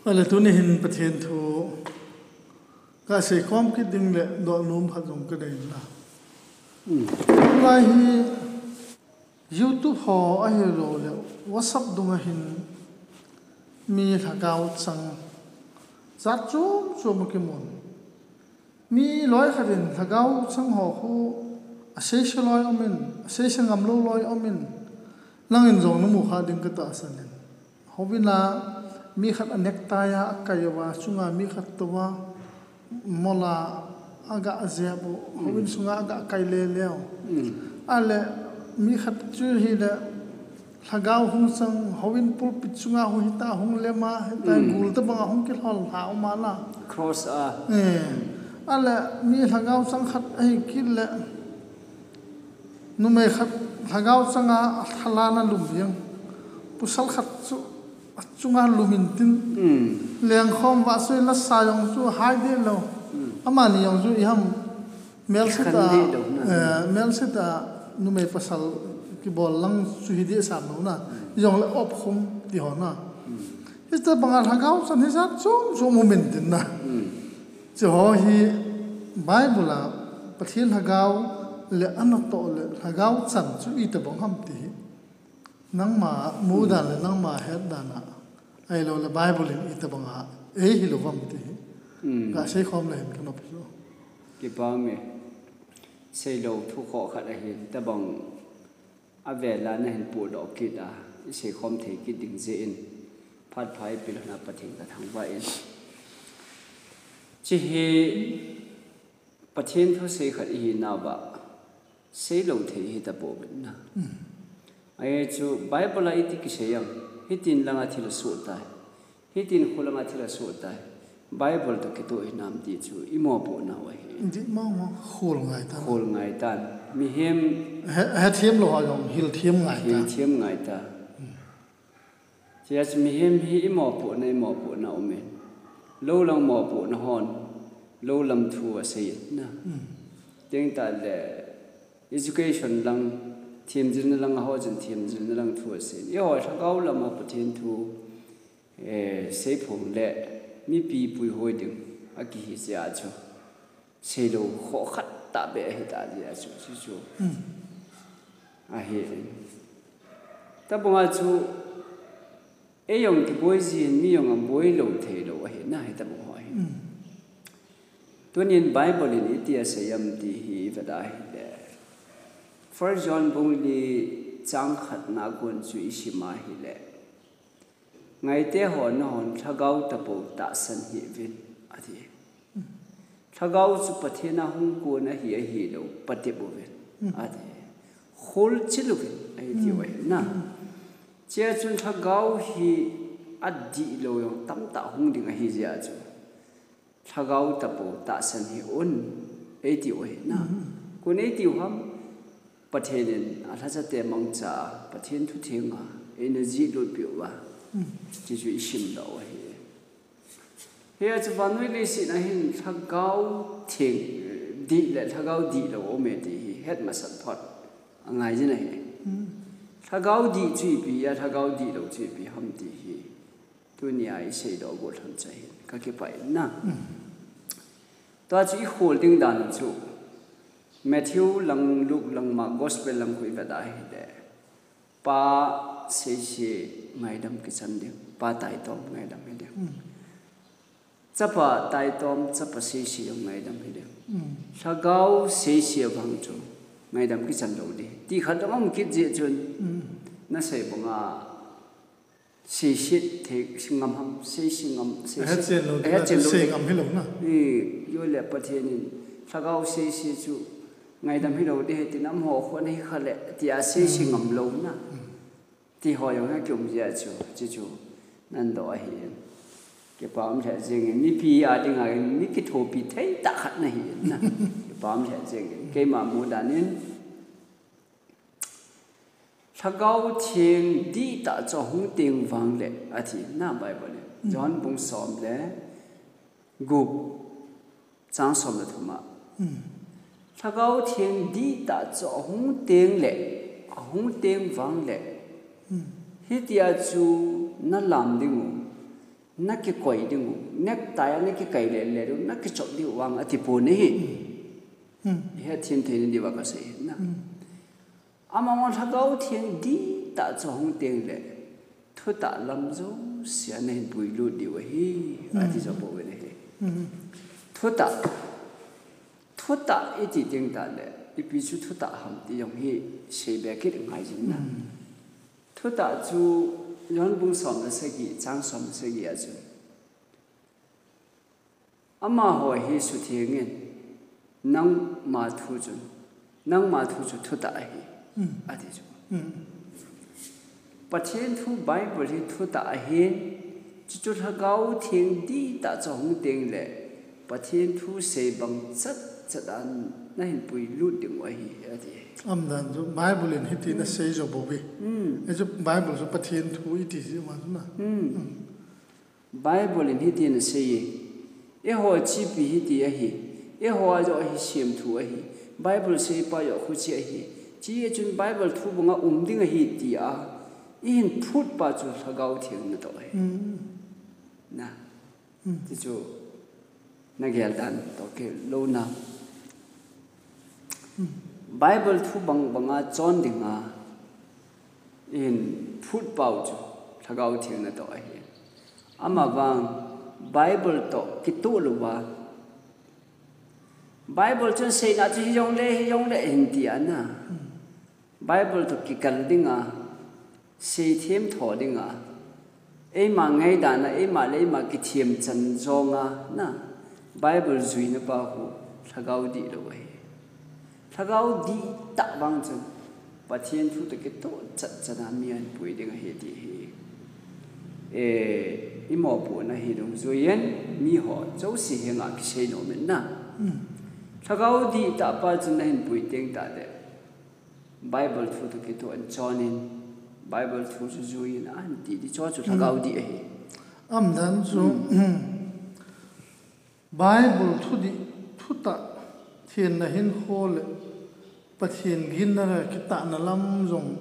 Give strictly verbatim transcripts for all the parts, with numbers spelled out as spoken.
Ale tuni hin Pathen thu kasei khom kit ding le dohnom khat jong kanei na. Lai hi YouTube ho ahilou le WhatsApp dunga hin mi lhagao chang jat chom chom akimun. Mi loi khat in lhagao chang ho khu aseise loi um in, aseise ngam lou loi um in, nangin jong namu kha ding katahsan in. Houin a mi khat a necktie a akai uva, chunga mi khat tou a mol a aga jep u, houin sunga aga kai lele u. Ale mi khat chu hile lhagao hung chang, houin pulpit chunga hung hita, hung lem a, hita gul tabang a hung kilhol lha um a la. Cross a. Eh. Ale mi lhagao chang khat ahi kit le, numei khat lhagao chang a, a thalan a lum jeng. Pasal khat chu achunga lum in tin. Lengkhom vahsoi lasa jong chu hai deh lou. Amani jong chu iham Melsetah, eh, melsetah numei pasal kibol lang chu hi deh sam lou na. Jong le op khum ti ho na. Hitabang a lhagao chan hi jat chom chom um in tin na. Chu ho hi Bible a Pathen lhagao le anatoh le lhagao chan chu itabang ham ti hi. Nangma mudan le nangma hetdan a, ahilou le Bible in itabang a eihil uvam ti hi. Kasei khom le hin kanop chu. Kipa me. Seilou thu khoh khat ahin, tabang avel a nahin pudoh kit a, isei khom thei kit ding jeh in, phat pha ipil na Pathen kathangvah in. Chihi Pathen thusei khat ihinauva, seilou thei hita pouvin na. Ahi chu Bible a iti kisei am, hitin langa thil asoh tai, hitin kholanga thil asoh tai, Bible toh kitoh hinam ti chu imopohnau ahi. Dih mama, khol ngai tan. Khol ngai tan. Mihem. He, hethem lou ha jong, hilthem ngai tan. Hilthem ngai tan. Chia chu mihem hi imopohna, imopohna um in. Lou lang mopohna hon, lou lam thu asei in na. Teng tah le, education lang, themjilna lang, aho chun themjilna lang thu asei in. Eiho lhagao lam a Pathen thu, eh, seiphong le, mipi puihoi ding, akihi chia chu. Seilou khoh khat tahbeh ahi ta jeh a chu, chu, chu. Ahi. Tabang a chu, ei jong kiboi jin, mi jong aboi lou thei lou ahi, na hitabang ho ahi. Tunin Bible in iti asei am ti hi ivet a hile. First John bung li chang khat na kon chu isim a hile. Ngaite ho, nahon lhagao tapou tahsan hih uvin, ati. Lhagao chu Pathen a hung kon ahi, ahilou, patep uvin, ati. Kholchil uvin, ahi tiu ahi na. Chia chun lhagao hi adihlou jong tamtah hung ding ahi jeh a chu. Lhagao tapou tahsan hih un, eitiu ahi na. Kon eitiu ham, Pathen in alhachate mangcha a, Pathen thu theng a, eina jihlut peh uva. Chuchu isim doh u ahi. Hia chu vannoi leiset a hin lhagao theng, dih le lhagao dihlou aume ti hi het masat phot angai jin ahi. Lhagao dih chu ipi a, lhagao dihlou chu ipi ham ti hi. Tunia isei doh gollhang chu ahin, kakipah in na. Tua chu ikhol ding dan chu, Matthew lang, Luke lang, Mark Gospel lang khu ivet a hile, Pa seise ngaidam kichan ding, Pa taitom ngaidam hi ding. Chapa taitom, Chapa seise jong ngaidam hi ding. Lhagao seise vang chu ngaidam kichan lou ding. Ti khat dang um kit jeh chun, nasei banga, Seiset thei, sei ngam ham, sei, sei ngam, sei, ahetchen lou, ahetchen lou sei ngam hilou na. I, ijole Pathen in, lhagao seise chu, ngaidam hilou ding ahi tin amaho khun ahi kha le, tia sei, sei ngam lou na. Ti ho jong akium jeh a chu, chuchu, nadoh ahi. Kipa um lheh jeng in, mipi a dinga, mi kithopi thei tah khat nahi na. Kipa um lheh jeng in, keima mudan in, Lhagao Theng dihtah chu ahung teng vang le, ati na Bible in. John bung som le gup, chang som le thum a. Lhagao Theng dihtah chu ahung teng le, ahung teng vang le. Hitia chu nalam ding u. nakikoi ding u, necktie a nakikai le le u, nakichop ding u vang ati pon ahi. Hmm. Ihet them thei na diuva kasei na. Hmm. Amavang Lhagao Theng dihtah chu ahung teng le, thutah lam jouse a nahin puilut diu ahi, ati jo bou ve ahi. Hmm. Thutah, thutah iti teng tah le, ipi chu thutah ham ti jong hi seibe kit ngai jin na. Hmm. Thutah chu John bung som le sagi, chang som le sagi a chun, amaho hi suthengin, nangma thu chun, nangma thu chu thutah ahi, hmm, ati chu. Hmm. Pathen thu Bible hi thutah ahin, chuchu Lhagao Theng dihtah chu ahung teng le, Pathen thu sei bang chat chat a nahin puilut ding u ahi, ati. Aumdan chu Bible in hiti na, hmm, sei jo bou ve. Hmm. Hichu Bible chu Pathen thu iti ji ma chu na. Hmm. Hmm. Bible in hiti na sei e. Eiho chepi hiti ahi. Eiho a jo hi semthu ahi. Bible seipa jo khu chi ahi. Chi a chun Bible thu banga um ding ahi ti a ihin phut pa chu Lhagao Theng natoh ahi. Hmm. Na. Hmm. Ti chu nagel dan toh kilou na. Hmm. Bible thu bang banga chon dinga ihin phut pau chu Lhagao Theng natoh ahi. Amavang Bible toh kitoh louva, Bible chun seina chu hijong le, hijong le hin ti a na. Hmm. Bible toh kikal dinga, seithem tho dinga, eima ngaidan a, eima le eima kithem chan jonga, na, Bible juina pa khu Lhagao dihlou ahi. Lhagao dihtah vang chun, Pathen thu toh kitoh chat chat a mi ahin pui ding ahi ti hi. Eh, imopohna hi dungjuiyin, miho jouse henga kisei nom in na. Hmm. Lhagao dihtah pa chun nahin pui teng tah le, Bible thu toh kitoh in chon in, Bible thu chu jui in ahin ti ding chu chu Lhagao dih ahi. Aumdan chu, hmm, Bible thudih, thutah thenna hinkho le Pathen ginna le kitahna lam jong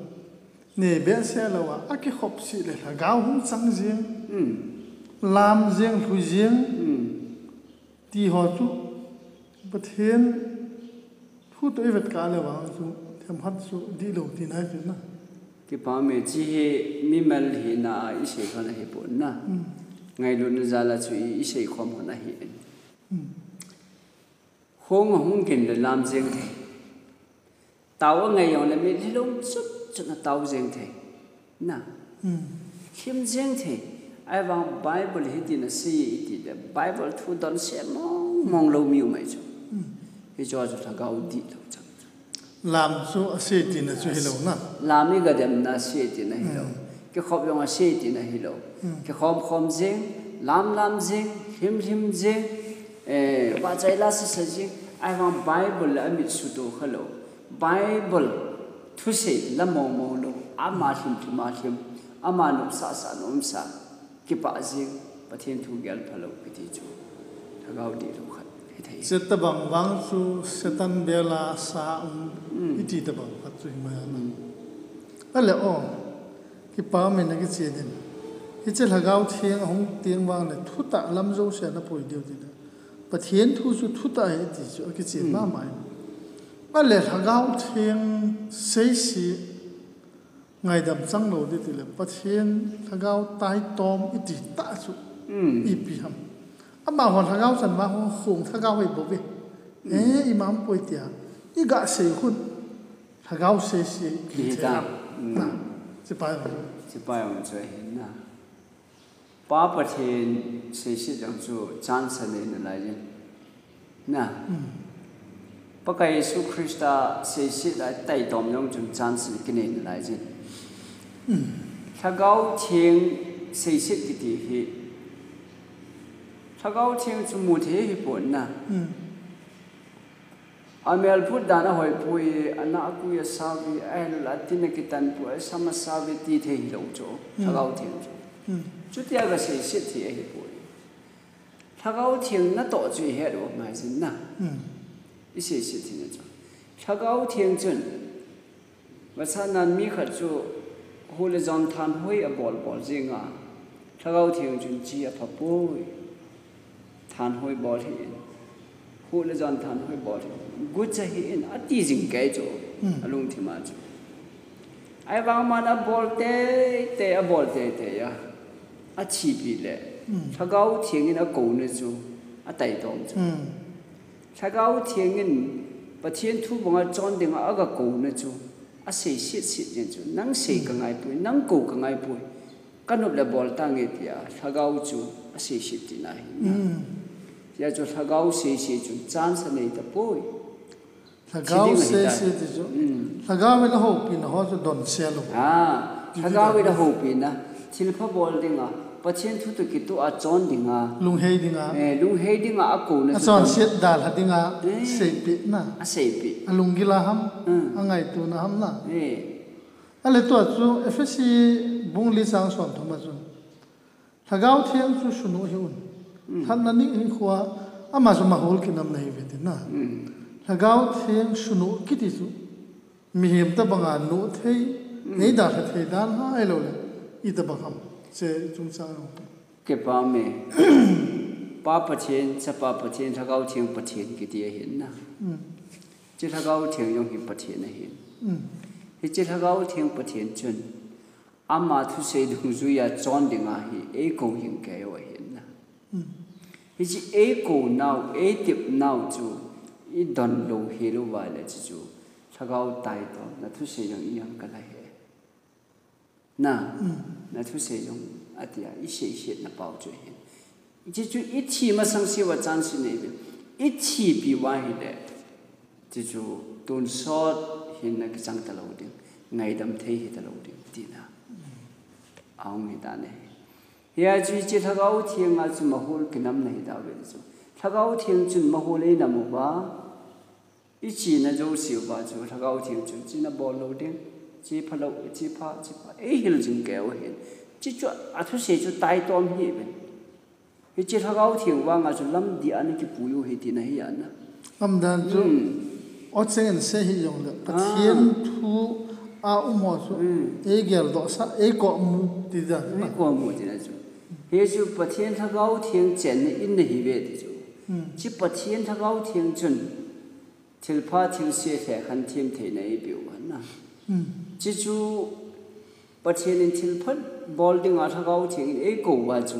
nei behseh louva, akikhop seh le Lhagao hung chang jeng, hmm, lam jeng, lhu jeng, hmm, ti ho chu Pathen thu toh ivet kah le vang chu themkhat chu dihlou tina ahi na. Kipa me, chi hi mimal hina a isei lhon ahipon na. Hmm. Ngailutna jal a chu i, isei khom lhon ahi. Hmm. Hong ahung gin le lam jeng thei. Tao angai jong le mitlhi lung chut chut na tao jeng thei. Na. Hmm. Lhim jeng thei. Ahivang Bible hiti na sei iti le Bible thu donse mong mong lou mi um ahi chu. Hmm. Hichu chu Lhagao dihlou chang. Lam chu asei tina chu hilou na. Lam igadem na asei tina hilou. Hmm. Kikhop jong asei tina hilou. Hmm. Kikhom khom jeng, lam lam jeng, lhim lhim jeng, eh, vahchoi la sa sa jeng. Ahivang Bible le amit sutoh khalou. Bible thusei la mong mong lou. Ama lhim lhim a lhim. Ama nopsah sah nopsah. Kipah jeng, Pathen thu gel phalou kiti chu Lhagao dihlou khat hithei. Hiche tabang vang chu Satan bela sa um, hmm, iti tabang khat chu himai a na. Hmm. Ale o, kipa me na kichen in. Hiche Lhagao Theng ahung teng vang le thutah lam jouse a napui diu ti le. Pathen thu chu thutah ahi ti chu akichen, hmm, mama in. Ale Lhagao Theng seise ngaidam chang lou ding ti le, Pathen Lhagao taitom iti tah chu, hmm, ipi ham. Amaho Lhagao chan vang ho khong Lhagao ahi bou ve. Hmm. Eh, ima um poi tia iga sei khun Lhagao seise kiti ta. Hmm. Na, chipai ho. Chipai ho chu ahi na. Pa Pathen seiset jong chu chance anei nalai jin. Na. Hmm. Pakai Jesu Christa seiset a taitom jong chun chance kinei nalai jin. Hmm. Lhagao Theng seiset kiti hi. Lhagao Theng chu mu thei hipon na. Hmm. Amel phut dan ahoi poi, ana akui asao ve, ahilouleh atin akitan poi, asam asao ve ti thei hilou chu, hmm, Lhagao Theng chu. Hmm. Chutia kaseiset thei ahipoi. Lhagao Theng natoh chu ihet u ngai jin na. Hmm. Iseiset theina chu. Lhagao Theng chun, Vachanan mi khat chu hu le jon thanhoi abol bol jinga, Lhagao Theng chun chi apha poi. Thanhoi bol hih in. Hu le jon thanhoi bol hih in. Gucha hih in ati jing kei chu. Hmm. Alungthim a chu. Ahivang aman abol teitei, abol teitei a. Athi pi le. Hmm. Lhagao Theng in akouna chu. Ataitom chu. Hmm. Lhagao Theng in Pathen thu banga chon dinga aga kouna chu. Asei sitsit jeng chu. Nang sei ka ngai poi, nang kou ka ngai poi. Ka nop le bol tange tia, lhagao chu asei sitset na hi na. Hmm. Tia chu lhagao seise chu chance anei tapoi. Lhagao seise ti chu. Hmm. Lhagao in ahoupi na ho chu donse lou. Ah, lhagao in ahoupi na. Thilpha bol dinga, Pathen thu toh kitoh a chon dinga. Lunghei dinga. Eh, lunghei dinga akouna chu. Achonset dalha dinga. Eh. Seipeh na. Aseipeh. Alunggil a ham. Hmm. Angaito na ham na. Eh. Ahile tua chu Ephesi bung li chang som thum a chun. Lhagao Theng chu sunu hih un. Mm. Lhatna ning hinkhoa ama chu mahol kinamna hiuve tina. Mm. Lhagao Theng sunu kiti chu. Mihem tabanga nu thei, mm, nei dalha thei dan hilou le. Itobang ham. Che chungchang. Kipa me. Pa Pathen, Chapa Pathen, Lhagao Theng Pathen kiti ahin na. Mm. Hiche Lhagao Theng jong hi Pathen ahin. Mm. Hiche Lhagao Theng Pathen chun. Ama thusei dungjuia chon dinga hi eikou jing kei u ahin na. Hmm. Hiche eikou nau, eitep nau chu idon lou hel uva le hiche chu lhagao taitomna thusei jong ijang kala he. Na, hmm, na thusei jong atia isei seisetna pau chu ahin. Hiche chu ithi masang seuva chance nei ve. Ithi pi uva hile. Hiche chu tonsot hinna kichang talou ding, ngaidam thei hitalou ding, tina. Ahung hi tane. Hia chu hiche Lhagao Theng a chu mahol kinamna hitauve chu. Lhagao Theng chun mahol einam uva. Ichena jouse uva chu Lhagao Theng chun chena bol lou ding. Che phalou, che pha, che pha. Eihil jing kei u ahin. Hiche chu athusei chu taitom hih uvin. Hiche Lhagao Theng vanga chu lamdih a ana kipui u ahi tina ahi a na. Aumdan chu, hmm, o cheng in sei hih jongle, ah, Pathen thu a um ho chu, hmm, eigeldoh sah, eikomu ti dan. Eikomu tina chu. Hichu Pathen Lhagao Theng chenna in nahiuve ti chu. Hmm. Hiche Pathen Lhagao Theng chun, thilpha thilse lhekhen them theina eipeh u ahi na. Hmm. Hiche chu Pathen in thilpha bol dinga Lhagao Theng in eikou uva chu.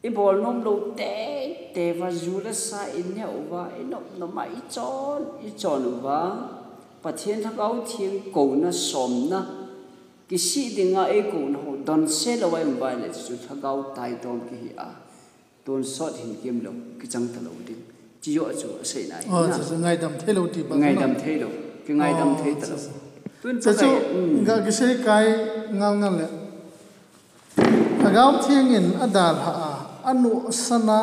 Ibol nom lou teitei uva, ju le sa ineh uva, inop nom a ichon, ichon uva. Pathen Lhagao Theng kouna somna. Kisih dinga eikouna ho, donse lou a ium uva le chu Lhagao taitom kihi a. Tonsot hin kimlou, kichang talou ding. Hiche joh chu aseina ahi na. Chu, chu ngaidam theilou ti ba. Ngaidam theilou, kingaidam thei talou. Tun chu, chu, hmm, ga kisei kai ngal ngal le. Lhagao Theng in adalha a, anuhsan a,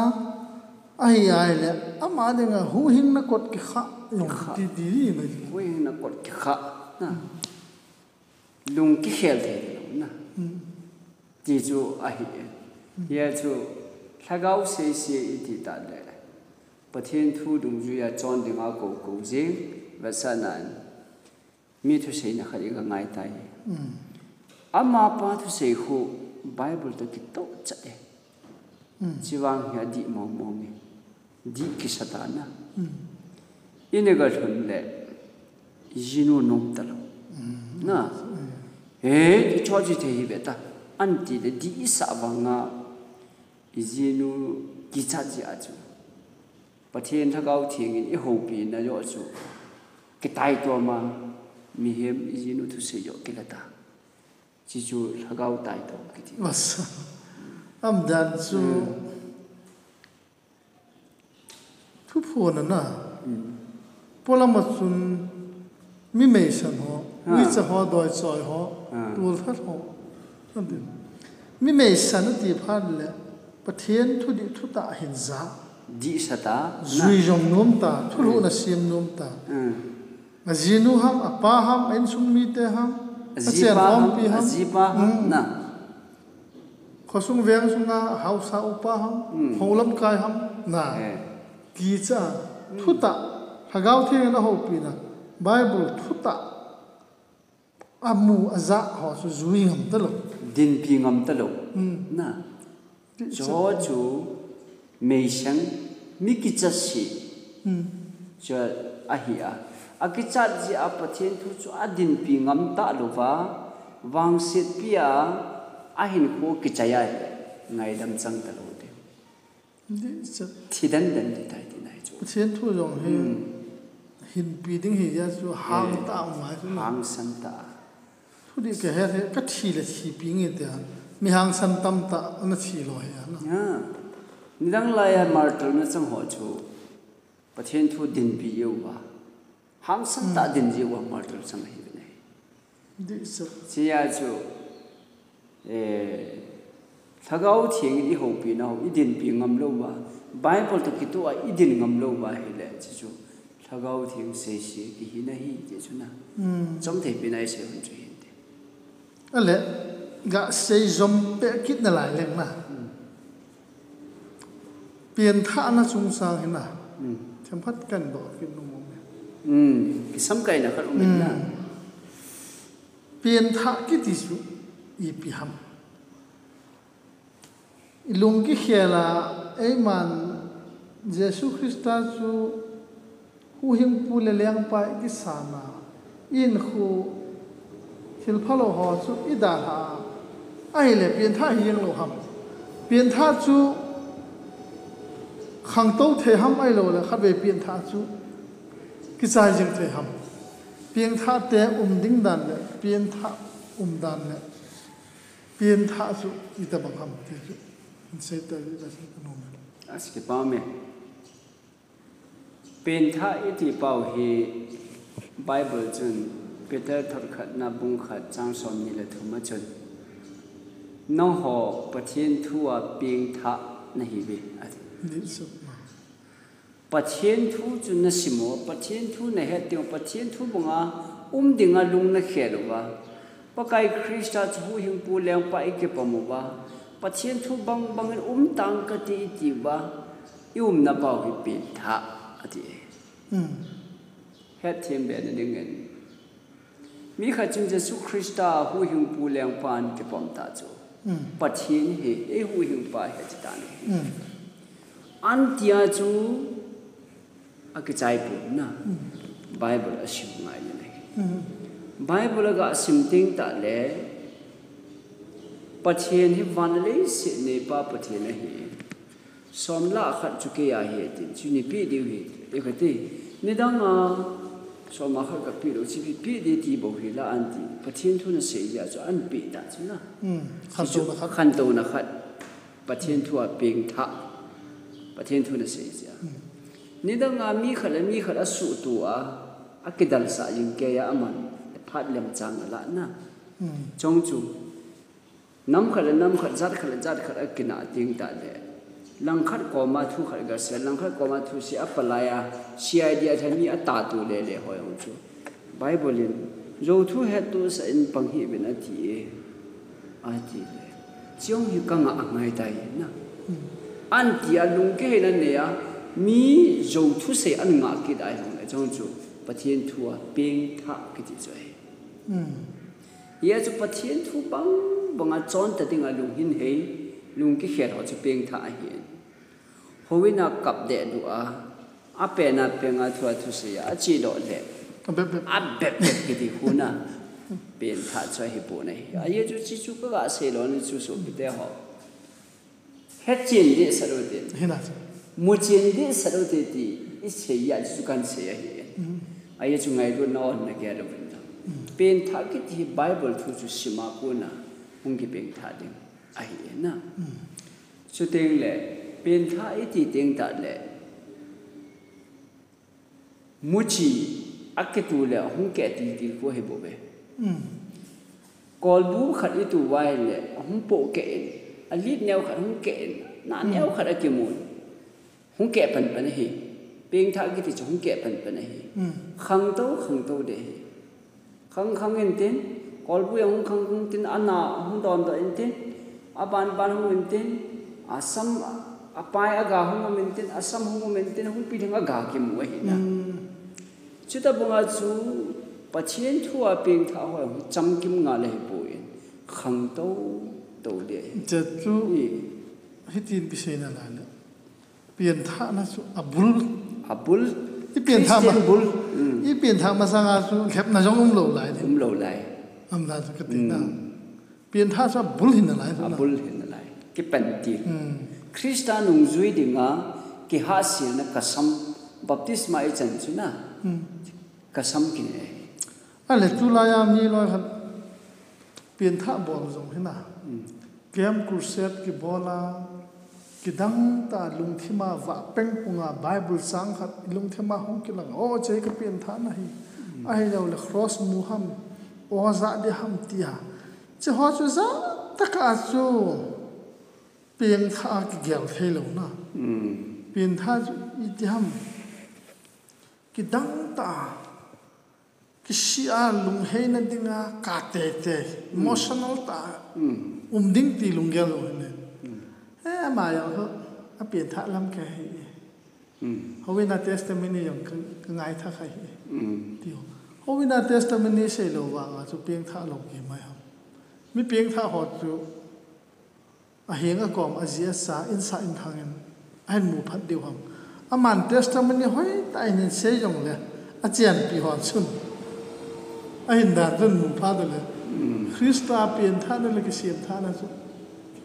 ahi ahile, ama dinga huhhingna kot kikha, jong kikha. Ti, ti, ti, ti. Huhhingna kot kikha, na. Lung kikhel thei lou na. Hmm. Ti chu ahi e. Hmm. Hia chu Lhagao seise iti tah le. Pathen thu dungjuia chon dinga kou kou jing, vetsahnan. Mi thuseina khat iga ngai tai. Hmm. Amapa thusei khu Bible toh kitoh chat e. Hmm. Chuvang hi adih mong mong e. Dih kisa ta na. Hmm. Ina ga lhun le, ijinu nom talou. Hmm. Na. Hmm. He, ichoi chi thei hi ve ta. Anti le dih isah vanga, ijinu kichat jia chu. Pathen Lhagao Theng in ihoupi na joh chu. Kitaitom a, mihem ijinu thusei joh kila ta. Hiche chu Lhagao taitom kiti. Masa. Aumdan chu. Hmm. Thuphon ana. Hmm. Polam a chun mi meisan ho, ha, uicha ho, doichoi ho, ha, tulthat ho. Mi meisan ati phat le Pathen thudih thutah hin ja. Dih sa ta. Jui jong nom ta, thulhuhna sem nom ta. Hmm. Ajinu ham, apa ham, a insung mite ham, achen khompi ham, ajipa ham, hmm, na. Khosung veng sunga haosa upa ham, hmm, houlamkai ham, na. Eh. Kicha, hmm, thutah, Lhagao Theng in ahoupi na, Bible thutah. Amu aja ho chu jui ngam talou. Dinpi ngam talou. Hmm. Na. Chu ho chu meiseng, mi kicha si. Hmm. Chu ahi a. Akichat jeh a Pathen thu chu adinpi ngam talouva, vangsetpi a ahinkho kichai a ngaidam chang talou te. Thi dandan ding tai ti nai chu. Pathen thu jong hi hinpi ding hi jeh chu hang tah ngai chu. Hangsan tah. Thudih kahet hi, kathi le thipi nge tia. Mi hangsan tamtah ana thi lou hi ana. Ya. Nidang laiya martyr na chang ho chu Pathen thu dinpi jeh uva, hangsan tah din jeh uva martyr chang ahi ve nai. Dihsah. Chia chu, eh, Lhagao Theng ihoupi nau, idinpi ngam louva, Bible toh kitoh a idin ngam louva hile, chuchu Lhagao Theng seise kihi nahi, ti chu na. Hmm. Chomtheipi na isei hun chu hinte. Ale, gasei jom peh kit nalai leng na. Hmm. Pianthahna chungchang hi na. Hmm. Themkhat kahin doh kit nom e. Hmm. Kisam kaina khat um in na. Hmm. Pianthah kiti chu ipi ham. Ilung kikhel a, eiman Jesu Christa chu huhhingpu le lengpa ikisan a, ihinkho thilphalou ho chu idalha a, ahile pianthah hi jeng lou ham. Pianthah chu khangtou thei ham ahilou le khatvei pianthah chu kichai jing thei ham. Pianthah te um ding dan le, pianthah um dan le. Pianthah chu itobang ham ti chu. Hin sei ta le ta chu ka nom e. Asi kipa me. Pianthah iti pau hi Bible chun Peter thot khatna bung khat chang somni le thum a chun, nangho Pathen thu a pianthah nahi uve, ati. Dihsah. Pathen thu chu nasim uva, Pathen thu nahet teng uva, Pathen thu banga um dinga lung nakhel uva, Pakai Christa chu huhhingpu lengpa ikipom uva, Pathen thu bangbang in um tang kati iti uva, iumna pau hi pianthah ati e. Hmm. Hetthem be na dingin. Mi khat chun Jesu Christa huhhingpu lengpa in kipom ta chu. Hmm. Pathen hi, eihuhhingpa hi ati tan ahi. Hmm. Antia chu akichai pon na. Hmm. Bible asim ngai le. Hmm. Bible aga sim teng tah le Pathen hi van le leiset neipa Pathen ahi. Som lah khat chu kei a hi tin, chu nei peh diu ahi, e kati. Nidang a som a khat kapeh lou, chu peh ding ti bou hi la anti. Pathen thu nasei jeh a chu anpeh ta chu na. Hmm. Chu chu khantouna khat. Khantouna khat. Pathen thu a pianthah. Pathen thu nasei jeh a. Hmm. Nidang a mi khat le mi khat asuhtoh a, akidalsah jing kei a aman. Phat lemchang ala na. Hmm. Chong chu. Nam khat le nam khat, jat khat le jat khat akinah teng tah le. Langkhat koma thu khat gasei, langkhat koma thusei apalai a, C I D a lhami atato lele ho jong chu. Bible in, jou thu hettohsah in pang hih uvin ati e. Ati le. Chu jong hi kangah angai tai na. Anti a lungkiheina nei a, mi jou thusei angah kit a jong le, jong chu Pathen thu a pianthah kiti chu ahi. Hmm. Hia chu Pathen thu bang banga chonta dinga lunghin hei, lungkikhel ho chu pianthah ahi. Houin a kap deh duh a, apen a peng a thu a thusei a, achedoh le. Abep bep. Abep bep kiti khu na. Pianthah chu ahipon ahi. Ahia chu chuchu kaga sei lou ni chu sopite ho. Hechen dehset ute. Hina chu. Muchen dehset ute ti, isei a chu kahin sei ahi. Mm. Ahia chu ngailutna on nagel uvin lang. Mm. Pianthah kiti hi Bible thu chu sim a kona, hung kipianthah ding ahi na. Mm. Chuteng le, pianthah iti teng tah le, muchi akitu le ahung keh tiltil khu ahi bouve. Mm. Kolbu khat itu uva ahile ahung pohkeh in, alet neo khat hung keh in, nah neo khat akimun. Hung keh panpan ahi. Piangthah kiti chu hung keh panpan ahi. Mm. Khangtou, khangtou ding ahi. Khang khang intin, kolbu ahung khang khang tin, ana ahung dom dom intin, aban ban hung intin, asam, apai aga hung um intin, asam hung um intin, hung pilhing aga kimu ahi na. Mm. Chuti banga chu Pathen thu a pengthah ho jong chamkim ngal ahi poi. Khangtou tou ding ahi. Hitin kisei nalai le. Pengthahna chu abul. Abul. I pengthah ma, Christian bul. Hmm. I pengthah masanga chu lhepna jong umlou lai. Umlou lai. Amna chu kati na. Hmm. Pengthah chu abul hinalai chu na. Abul hinalai. Kipantil. Hmm. Christa nungjui dinga kihahselna kasam, baptisma ichan chu na. Hmm. Kasam kinei. Ale tulai a mi loi khat pengthah bol jong hina. Hmm. Camp crusade kibol a, kidang tah a lungthim a vah pengpung a Bible chang khat lungthim a hung kilang. O, hiche ka pengthahna hi. Hmm. Ahilouleh cross mu ham, o ja ding ham tia. Hiche ho chu ja tah a chu pengthah a kigel thei lou na. Hmm. Pengthah chu iti ham. Kidang tah a, kisih a lungheina dinga, ka tete, hmm, emotional tah a, hmm, um ding ti lunggel lou hine. Hmm. He, ama jong ho, apengthah lam kahi. Hmm. Houin a testimony jong ka, ka ngaithah ahi. Hmm. Ti ho. Houin a testimony seilou vanga chu pengthah lou kimai ham. Mi pengthah ho chu, aheng akom, aji asa, insa inthang in ahin mu phat diu ham. Aman testimony hoitah in ahin sei jongle, achenpi ho chun ahin dan chun mu phat le. Mm. Christa pengthahna le kisemthahna chu,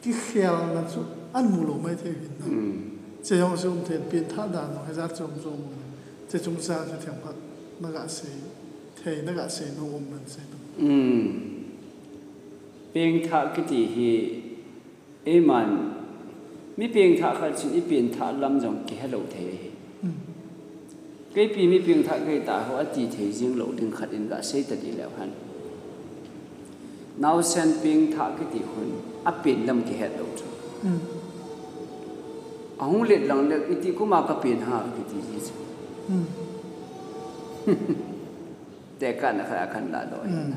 kikhelna chu ahin mu lou maithei hin na. Mm. Hiche jong chu umthei, pengthah dan jong hijat chom chom um. Hiche chungchang chu themkhat naga sei thei, naga sei nom um nan sei. Mm. Pengthah kiti hi, eiman, mi pengthah khat chun i pengthah lam jong kihe lou thei ahi. Hmm. Keipi mi pengthah kahi ta ho ati thei jing lou ding khat in ga sei ta di leu hen. Naosen pengthah kiti hun, apen lam kihet lou chu. Hmm. Ahung let lang le, iti kum a ka pen ham kiti ji chu. Hmm. Tekahna khat a kahin lah doh ahi. Hmm.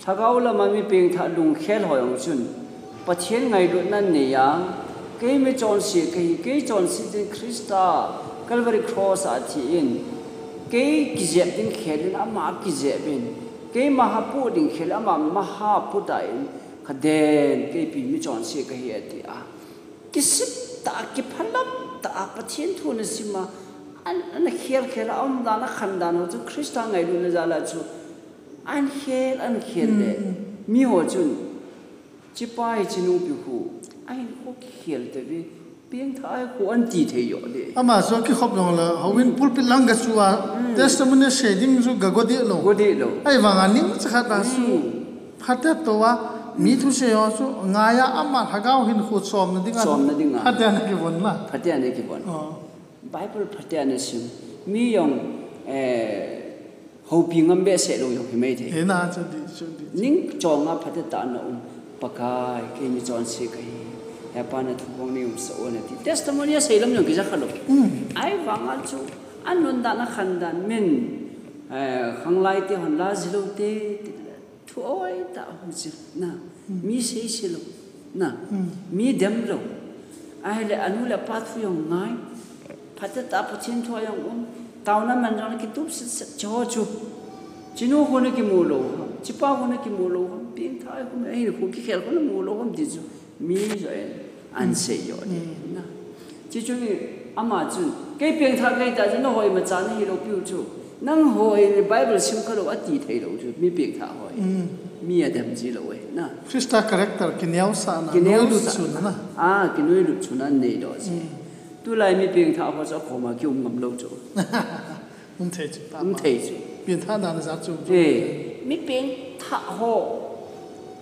Lhagao lama mi pengthah lungkhel ho jong chun, Pathen ngailutna nei a, kei michonse kahi, kei chonse ding Christa, Calvary Cross a thi in, kei kijep ding khel in ama kijep in, kei maha pu ding khel in ama maha pu ta in, ka den, keipi michonse kahi ati a. Kisip tah a, kiphalam tah a, Pathen thu ana sim a, an, ana khel khel a, aum dan a, khan dan ho chu Christa ngailutna jal a chu, ahin khel, ahin khel le. Mm. Mi ho chun, chipa hi chinungpi khu, ahin khu kikhel te ve, pengthah ahi khu ahin ti thei jo de. Ama chu kikhop jong le, houin pulpit lang ga chu a, mm, testimony sei ding chu ga go deh lou. Go deh lou. Ahivang a ning chakhat a chu, mm, phatetou a, mi thusei ho chu, ngai a ama lhagao hinkho chomna ding a. Chomna ding a. Phate'n akivon na. Phate'n akivon. Oh. Bible phate'n asim. Mi jong, eh, houpi ngam behseh lou jong hi maithei. He na, chu di, chu di. Ning chong a phatecha na um. Pakai, kei michonse kahi. He Pa na thupong nei umsah o na ti. Testimony asei lam jong kija kha lou. Mm. Ahivang a chu, anun dan akhan dan min, eh, khanglai te hon la ji lou te, ti le. Thu hoitah hung jil na. Hmm. Mi seise lou na. Hmm. Mi dem lou. Ahile anu le apa thu jong ngai. Phatecha Pathen thu a jong um. Taona man jong le kitup set set cho chu. Chinu khu na kimu lou ham. Chipa khu na kimu lou ham. Pengthah ahi khu, ahin khu kikhel khu na mu lou ham ti chu. Mi jo in, ahin sei jo di, mm, na. Chuche chun ama chun, kei pengthah kahi ta chu, nangho imacha nahi lou piu chu. Nangho in Bible sim kha lou ati thei lou chu, mi pengthah ho. Mm. Mi adam ji lou e, na. Christa character, kineosahna, kineosah, noilut chunna, na. Ah, kinoilut chunna nei lou chu. Mm. Tulai mi pengthah ho chu akoma kium ngam lou chu. Um thei chu, ta um thei chu. Pengthah dan jat chu. Eh, mi pengthah ho.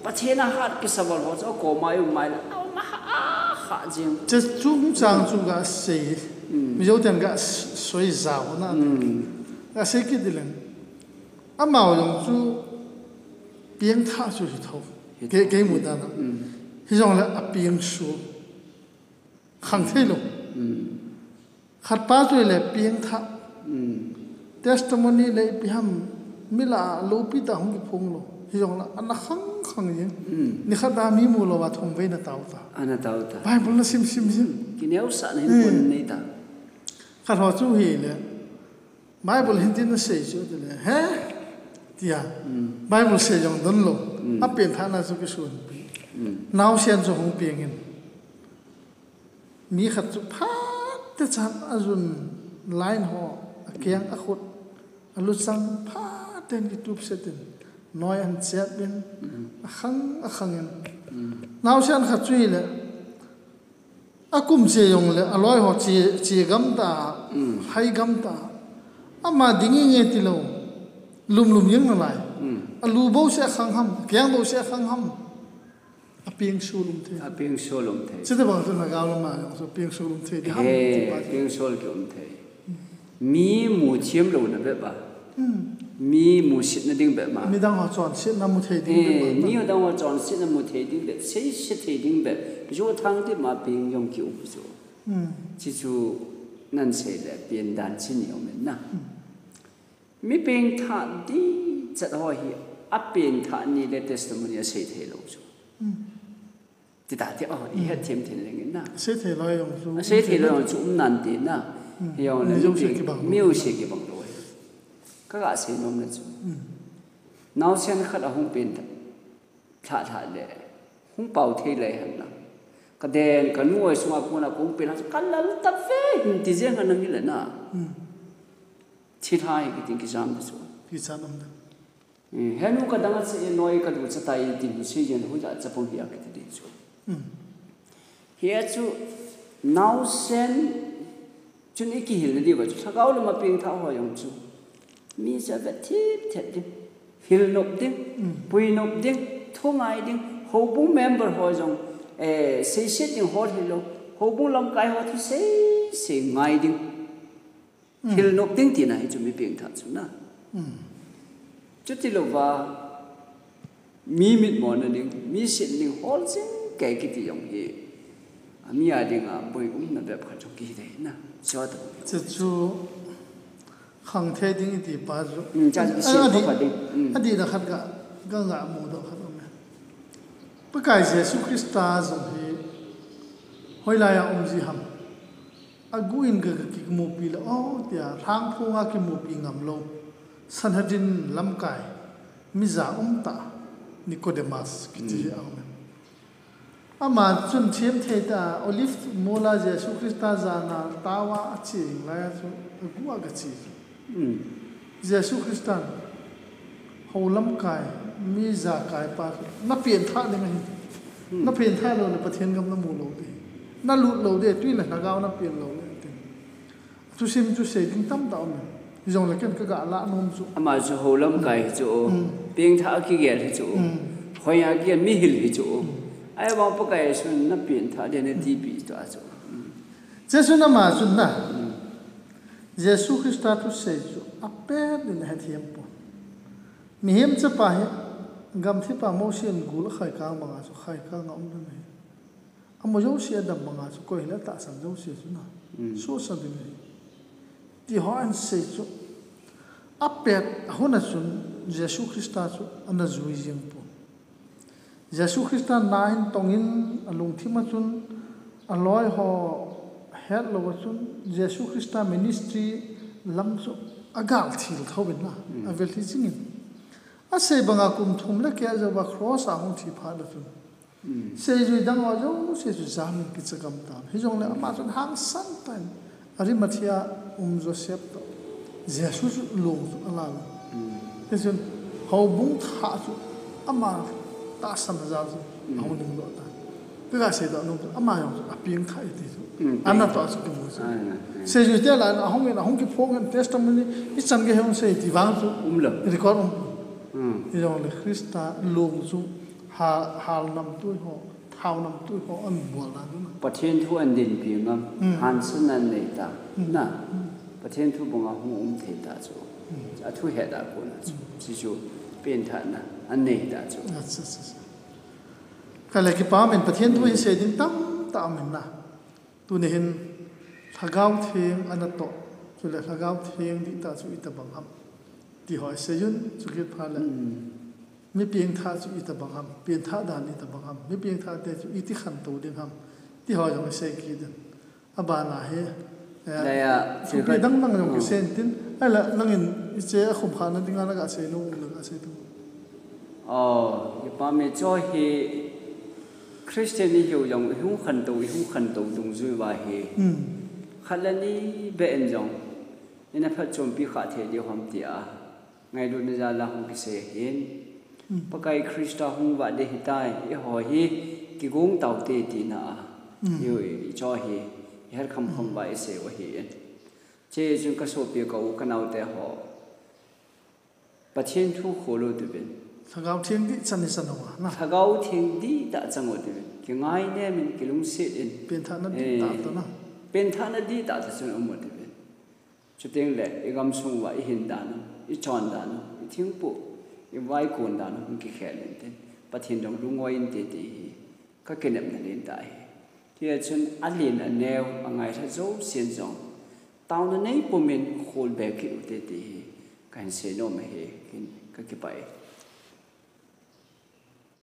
Pathen a hat kisaval ho chu akoma i um mai le. Aum a ha, ha jing. Hiche chungchang chu ga sei. Mm. Mizo ten ga s-, soi jao na. Mm. Ga sei kit di leng. Amau jong chu pengthah chu hi tho. Hi tho. Kei, kei mu dan a. Mm. Hijongle apeng chu. Khang thei lou. Mm. Khat pa chu le pengthah. Mm. Testimony le ipi ham mi lah a loupi tah hung kiphong lou. Hijongle ana khang khang jeng. Mm. Nikhat a mi mu lou a thumvei na tao ta. Ana tao ta. Bible na sim sim jin. Kineosahna hin, hmm, pon nei ta. Khat ho chu hile. Bible hin tin asei chu tile. He? Tia. Bible sei jong don lou. A pengthahna chu kisunpi. Naosen chu hung pengin. Mi khat chu phat te chan a jun line ho, a keng a khut, a luchang phat ten kitup setin. Noi an chep in, a khang, a khang in. Naosen khat chu hile, a kum che jong le, a loi ho che, che gam ta, hai gam ta. Ama ding nge ti lou, lum lum jeng nalai. A lu bou se a khang ham, keng bou se a khang ham. A pengsul um thei. A pengsul um thei. Chutobang chu lhagao lama jong chu pengsul um thei ding ham ti pa chu. Pengsul ki um thei. Mi mu thiam louna bep a. Mi musetna ding bep ma. Midang ho chonsetna mu thei ding bep ma. Mi dang ho chonsetna mu thei ding bep, seise thei ding bep. Ju thang ti ma peng jong ki um chu. Chi chu nan sei le pian dan chin ni um na. Mi pengthah ding chat ho hi a pengthah ni le testimony a sei thei lou chu. Ti ta ti, oh, i het thiam thei leng in na. Sei thei lou jong chu. A sei thei lou jong chu um nan ti na. Hi jong le mi jong sei kibang lou. Mi u sei kibang lou. Ka ga sei nom le chu. Naosen khat a hung pengthah le. Hung pau thei le hen na. Ka den, ka nu oi sunga kona kong pengthah chu ka lal ta ve hin ti jeng a nang hi le na. Thilha hi kitin kijam ta chu. Kijam um na. Henu ka dang a che noi ka du cha tai ti mu sei jen hu da cha pong hi a kiti di chu. Hi a chu naosen chun i kihil na di va chu lhagao lama pengthah ho jong chu. Mi cha ve thip thep ding. Hil nop ding. Pui nop ding. Thu ngai ding. Houbung member ho jong. Eh, sei sei ding ho hil lou. Houbung lamkai ho thu sei sei ngai ding. Thil nop ding tina hi chu mi pengthah chu na. Chuti louva, mi mitmo na ding, mi sin ding hol jing kei kiti jong hi. A mi a ding a boi um na bep khat chu ki dei na. Chu chu khang thei ding i ti pa chu. Cha chu sin kha ding. A di na khat ga, ga ga mu do khat um. Pakai Jesu Krista jong hi hoilai a um ji ham. A gu in ga, ga kimupi le, oh, tia, lhangphong a kimupi ngam lou. Sanhedrin lamkai, mi ja um ta, Nicodemus, kiti a um. Ama chun thiam thei ta, Olive mol a Jesu Krista jana tawa a che lai a chu, a gu a ga che. Jesu Christan, hou lamkai, mi jakai pa, na pengthah ding ahi. Na pengthah lou le Pathen gam na mu lou ding. Na lut lou ding, tui le lhagao na peng lou le, tin. Thusim chu sei ding tamtah um e. Hijongle ken ka ga lah nom chu. Ama chu hou lamkai hi chu. Pengthah a kigel hi chu. Hoi a kigel mi hil hi chu. Ahivang Pakai Jesun na pengthah ding na tipi chu a chu. Jesun ama chun na. Jesu Christa thusei chu apet in ahethem pon. Mihem chapa hi gamthip a Mosi in gul a khaikang banga chu khaikang a um ding ahi. Amajouse adam banga chu koi hile tahsan jouse chu na. Suhsa ding ahi. Ti ho ahin sei chu. Apet a hun a chun Jesu Christa chu ana jui jing pon. Jesu Christa na in tong in a lungthim a chun a loi ho het lou a chun Jesu Christa ministry lam chu a gal thil thou in la a vel hi jing in. A sei banga kum thum le keh jou a cross a hung thi phat a chun. Seijui dang ho jouse chu jam in kicha gam tan. Hijongle ama chun hangsan tah in Arimathea um Joseph toh Jesu chu long chu a la lou. Tichun houbung thah chu ama tahsan a jal chu a hung ning doh tan. Ka ga sei doh nom chu ama jong chu a pengthah e ti chu. Ana toh chu kimu chu. Seijui te la a hung in a hung kiphong in testimony i chan gei hung sei ti vang chu um lou. Record um. Hijongle Christa long chu ha, hal namtui ho. Thao namtui ho an bol dan ding. Pathen thu an dinpi ngam, hansan an nei ta. Na. Pathen thu banga hung um thei ta chu. A thu het a kona chu. Chi chu pengthahna an nei ta chu. Acha, acha, acha. Ka le kipa min Pathen thu hi sei ding tamtah min na. Tuni hin Lhagao Theng ana toh. Chule Lhagao Theng dihtah chu itobang ham. Ti ho i sei un, chukit phat le. Mi pengthah chu itobang ham, pengthah dan itobang ham, mi pengthah te chu iti khantou ding ham, ti ho jong i sei kit in. Abana hi, eh, lai a, thupi dang dang jong kisei in tin, ahile nangin Hiche akhum khana dinga naga sei nom, naga sei tu. Oh, ipa me cho hi Christian ihiu jong ihung khantou, ihung khantou dungjui uva hi. Khat le ni beh in jong ina phatchompi kha thei diu ham tia ngailutna jal a hung kisei hin. Pakai Christa hung vah ding ahitai, eiho hi kigong taute tina a. Iu i cho hi, ihet khamkham uva isei u ahin. Hiche chun kasopi ka u kanaote ho. Pathen thu khol u tivin. Lhagao Theng dihtah chang u tina. Lhagao Theng dihtah chang u tivin. Kingainem in, kilungset in. Penthahna dihtah toh na. Penthahna dihtah toh chun um u tivin. Chuteng le, igamsung uva ihin dan u, ichon dan u, ithingpu, ivaikon dan u, hung kikhel intin. Pathen jong lungngoi inte ti hi kakinepna len tah ahi. Hijeh chun alen aneo, angailha jousen jong taona nei pumin kholbe kit ute ti hi kahin sei nom ahi, kakipah e.